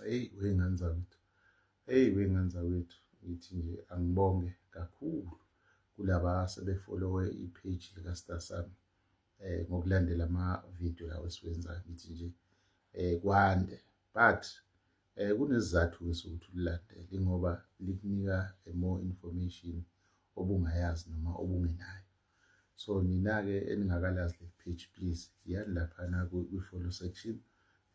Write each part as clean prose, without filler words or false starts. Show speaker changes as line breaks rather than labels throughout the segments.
Eyi wey'ngane zakwethu, eyi wey'ngane zakwethu, ngithi nje angibonge kakhulu kulaba asebefolowe i-page lika-Star Sami ngokulandela ama-video lawa esiwenzayo. Ngithi nje kwande, but kunesizathu-ke sokuthi ulilandele, ingoba likunika more information obungayazi noma obungenayo. So nina-ke eningakalazi leli page, please yani laphana kwi-follow section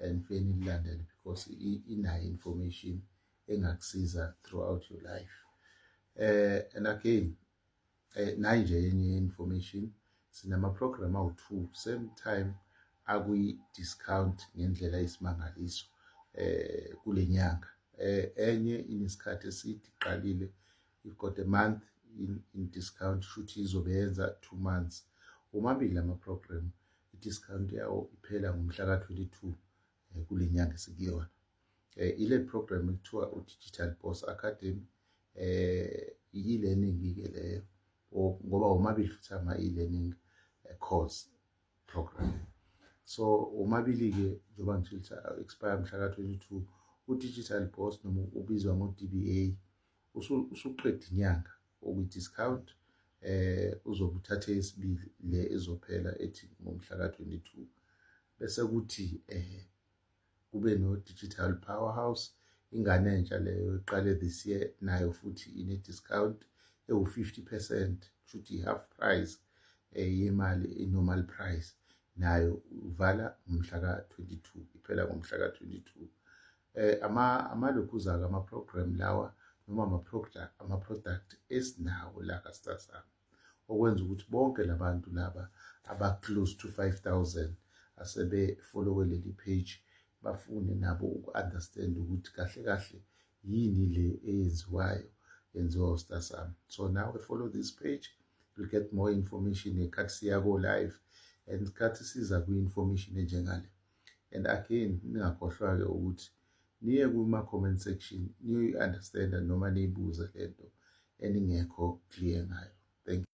and nifike nililandele because inayo information engakusiza throughout your life. And again, nayi nje enye information: sinama-program awu-two same time akwi-discount ngendlela eyisimangaliso kule nyanga. Enye inesikhathi eside iqalile, you've got a month in discount, shuthi izobe yenza 2 months. Omabili lama-program i-discount yawo iphela ngomhla ka-22 kule nyanga esikuyona. Ile program ekuthiwa u-Digital Boss Academy, i-e-learning ke leyo, ngoba omabili futhi ama-e-learning course program. So omabili-ke, njengoba ngitshela, expire mhla ka-22. U-Digital Boss noma ubizwa ngo-DBA usuqeda inyanga okwi-discount, uzobe uthathe isibili le ezophela ethi ngomhla ka-22. Bese kuthi kube no-Digital Powerhouse, ingane entsha leyo eqale this year, nayo futhi ine-discount ewu-50%, kusho i-half price yemali i-normal price. Nayo uvala ngomhla ka-22, iphela ngomhla ka-22. Amalokhuza-ke ama-program lawa noma ama-product esinawo la ka-Star Sami, okwenza ukuthi bonke labantu laba aba-close to 5000 asebe-followe leli page bafune nabo uku-understand ukuthi kahle kahle yini le eyenziwayo, yenziwa u-Star Sami. So now follow this page, you'll get more information ngesikhathi siya ko-live and isikhathi siza kwi-information enjengale. And again, ningakhohlwa-ke ukuthi niye kuma-comment section niyoyi-understanda noma niyibuze lento eningekho clear ngayo. Thank you.